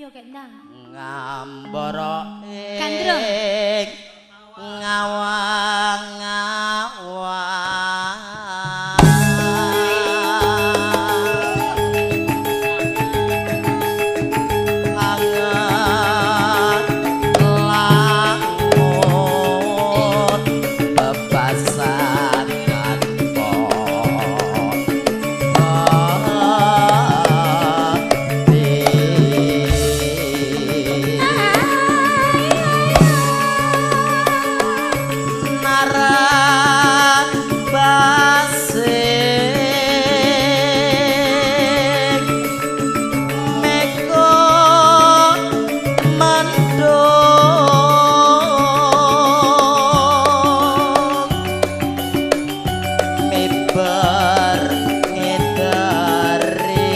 Ayo kek ndang. Ngambara Gandrung. Ing ngawang-ngawang anget lamun bebasan tanpa hati. Narabasing meko mendung miber ngedari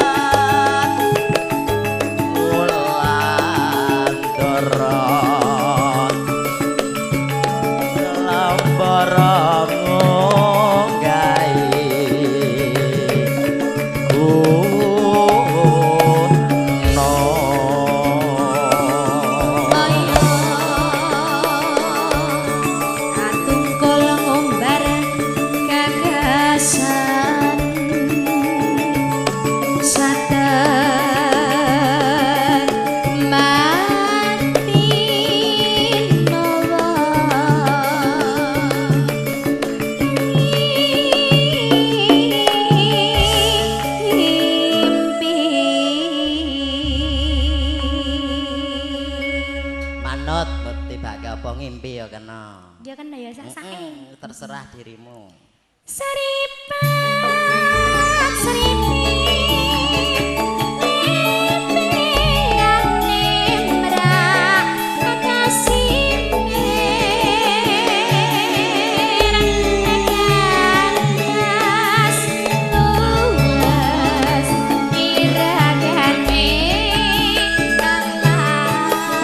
jagat wulan doron lambara ngunggahi guna. Ayo katungkul ngumbar gagasan saten mati nawa mimpi. Manut tibake apa ngimpi ya kena. Ya kena ya sak-sake. Terserah dirimu. Seripat seripit lipiyane merak kasimir kandas luwes iragane kang lali.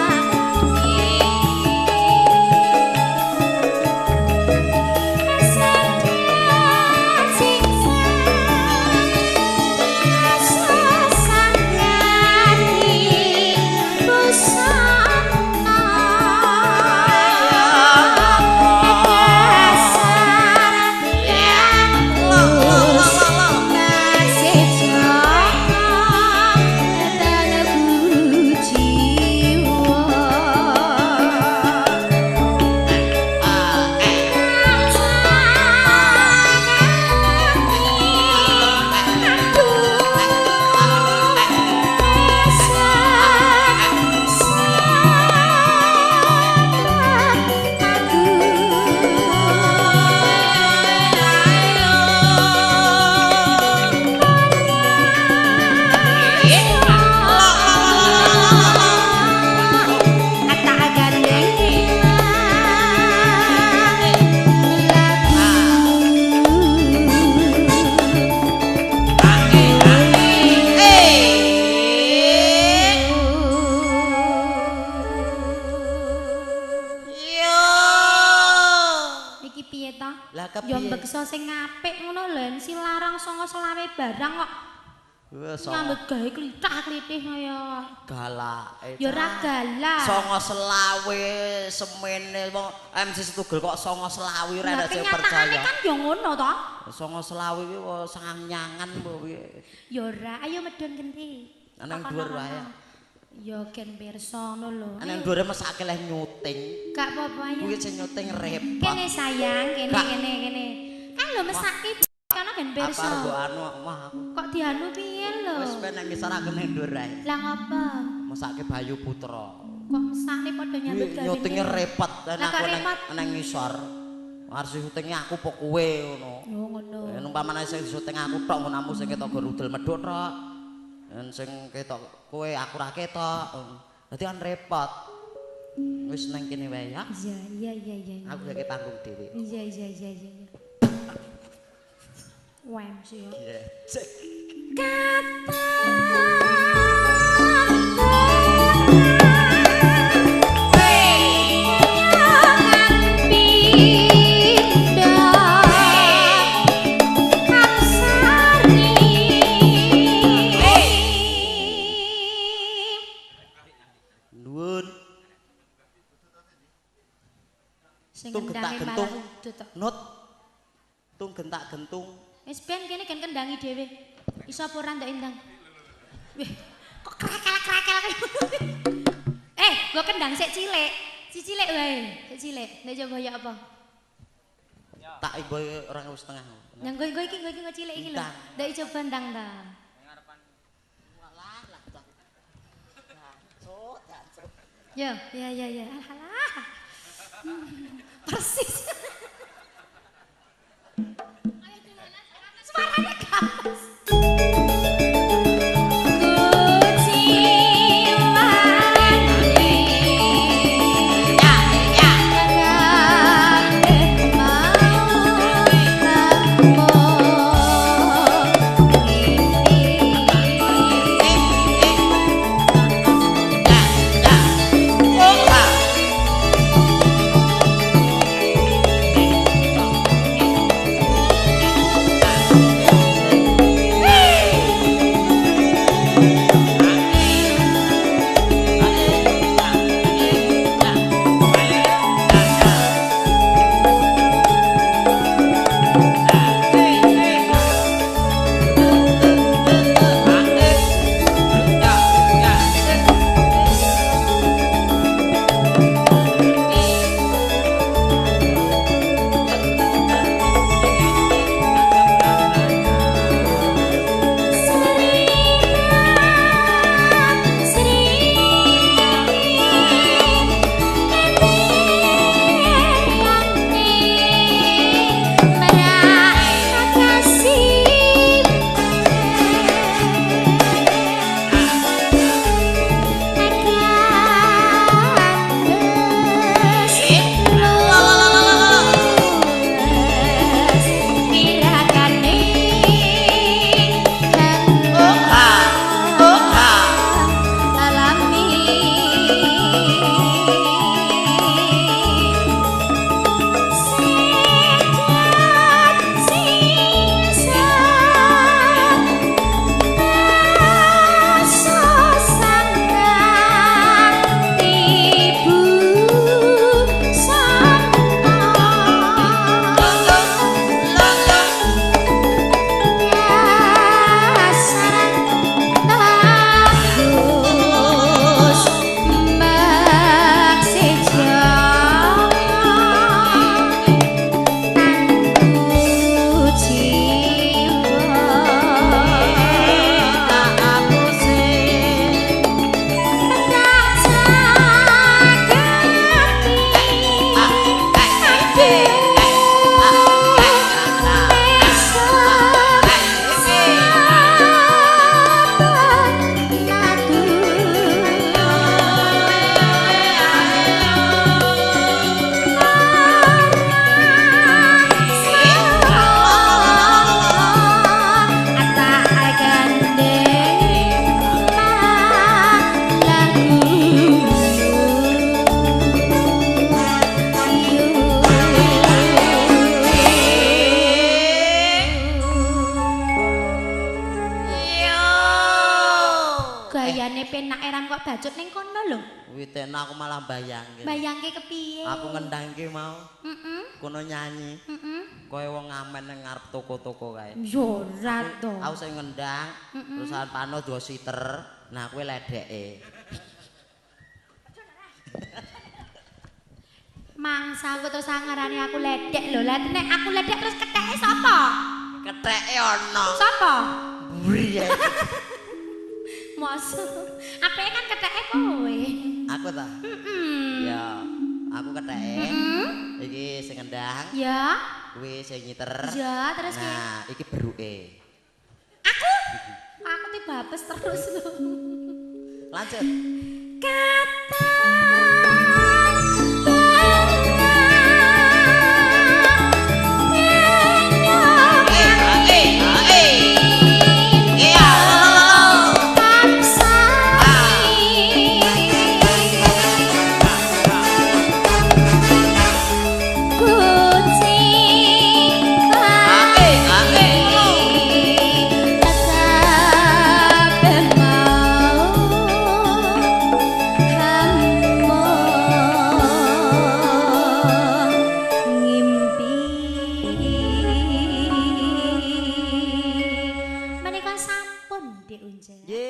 Iki piye to? Lah Ya kepiye? mbeksa sing apik ngono lho, si larang songo selawe barang kok Wes nyambut gawe klithah-klithih kaya galake. Ya ora galak. Songo selawe semene wong MC Setugel kok songo selawe ora Lah ana sing kenyataane percaya. kan ya ngono to. Songo selawe kuwi sangang-nyangan mbok piye. Ya ora, ayo medhun genti. Ana yang dhuwur wae. Ya gen pirsa ngono lho. Ana yang dhuwure mesake leh nyuting. Gak apa-apa ayo. Kuwi sing nyuting repot. Kene sayang, kene Gak. kene kene. Kan lho mesake kono gen Apa pirsa. mbok anu mah aku. Kok dianu piye lho? Wis ben nang ngisor aku ning dhuwur ae. Lah ngopo? Mesake Bayu Putra. Kok mesakne padha nyambut Kuwi gawe. nyutinge repot Lah nek kok aku nang repot? nang ngisor. Arep syutinge aku apa kowe ngono. Oh ngono. Umpamane sing syuting aku tok ngono sing ketok rudel medhok tok. Yen sing ketok kowe aku ra ketok. Dadi kan repot. Wis nang kene wae ya. Iya iya iya iya. Aku gak panggung dhewe. Iya iya iya iya. Wem sih ya. Gecek. Kata gentak gentung. Nut. Tung gentak gentung. Wis ben kene gen kendangi dhewe. Iso apa ora ndok endang? Wih, kok krakel-krakel. Eh, gua kendang sik cilik. Si cilik wae, sik cilik. Nek coba ya apa? Tak imbo 2,5. Yang nggo iki nggo cilik iki lho. Ndok coba ndang ta. Ya, ya, ya, ya. Alah. Persis. Suaranya gampang. Bacut ning kono lho. Kuwi tenan aku malah bayangke. Bayangke kepiye? Aku ngendangke mau. Heeh. Kono nyanyi. Heeh. Kowe wong ngamen ning ngarep toko-toko kae. Yo ora to. Aku sing ngendang, terusan pano dua siter. Nah kowe ledeke. Mangsa aku terus ngarani aku ledek lho. Lah nek aku ledek terus ketheke sapa? Ketheke ana. Sapa? Mburi. Mosok. Apike kan ketheke kowe. Aku ta? Heeh. Ya, aku ketheke. Iki sing ngendang. Ya. Kuwi sing nyiter. Ya, terus ki. Nah, iki beruke. Aku? Aku tibapes terus lho. Lanjut. Kata mau Jogja. Nggih.